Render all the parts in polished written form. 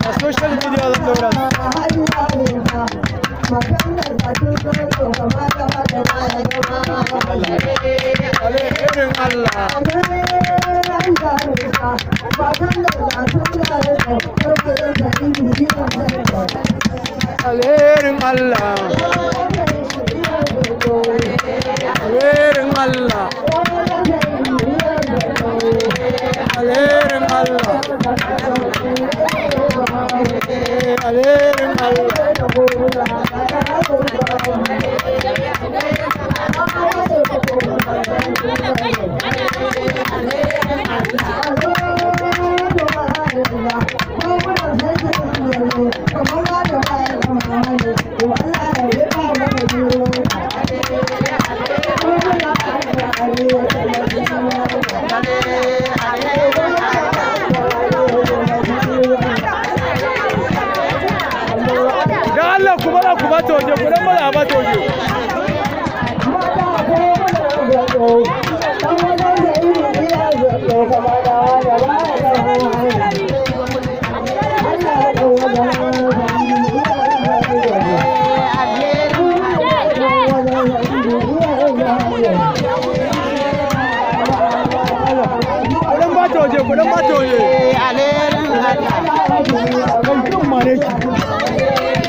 A social media zan daura. Alherin Allah. Alherin Allah. Alherin Allah. Alherin Allah. Alherin Allah. Da Allah ku bala ku bata waje, ku dan bala bata waje. Ku dan bata waje, ku dan bata waje. Kan kin mare ki.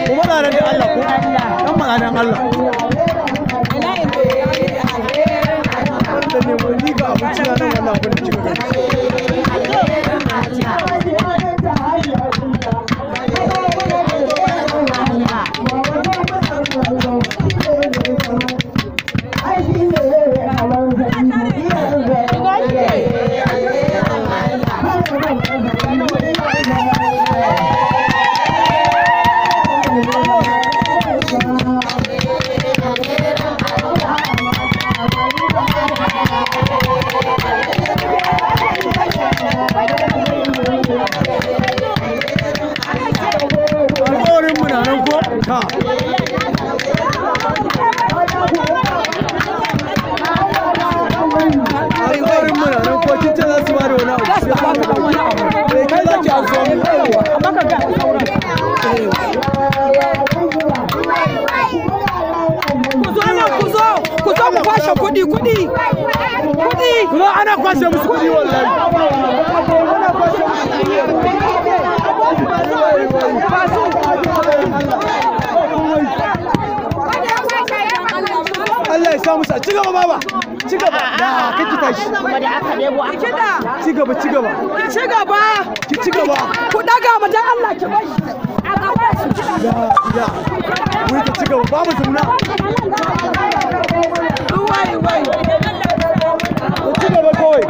Ku matsa nan da Allah ko? Dan matsa nan Allah. Da nemo ni ga abinci na nan wannan abin da kika gani. Alƙawarin mu na nan ko? Ta. Alƙawarin mu na nan ko kin ce za su bada wani abu. Za su bada wani abu. Eh kai za ki amsa mu. Amma ka ga sauran. Ku zo nan, ku zo, ku zo ku kwashe kuɗi, kuɗi, kuɗi. Ku zo ana kwashe musu kuɗi wallahi. Ana kwashe musu kuɗi. Ba su. Allah ya sa musu ci gaba baba. Ci gaba. Da kake tashi. Kiɗa, Ci gaba, ci gaba. ki ci gaba. Ki ci gaba. Ku ɗaga mu dan Allah ki bai. Ya ya. Wai ki ci gaba babu zauna. Wai wai. Ku ci gaba kawai.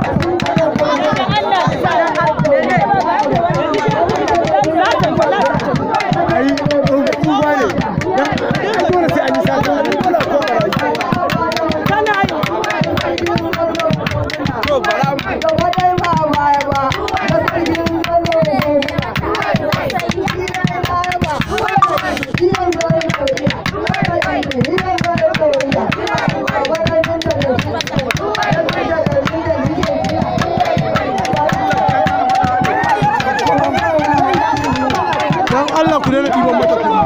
Ai, uba ne. Dan dole sai an yi sata. Dole ko barayi. Tana yi. To bara mu. Dan Allah ku daina ɗiban mata kuɗi.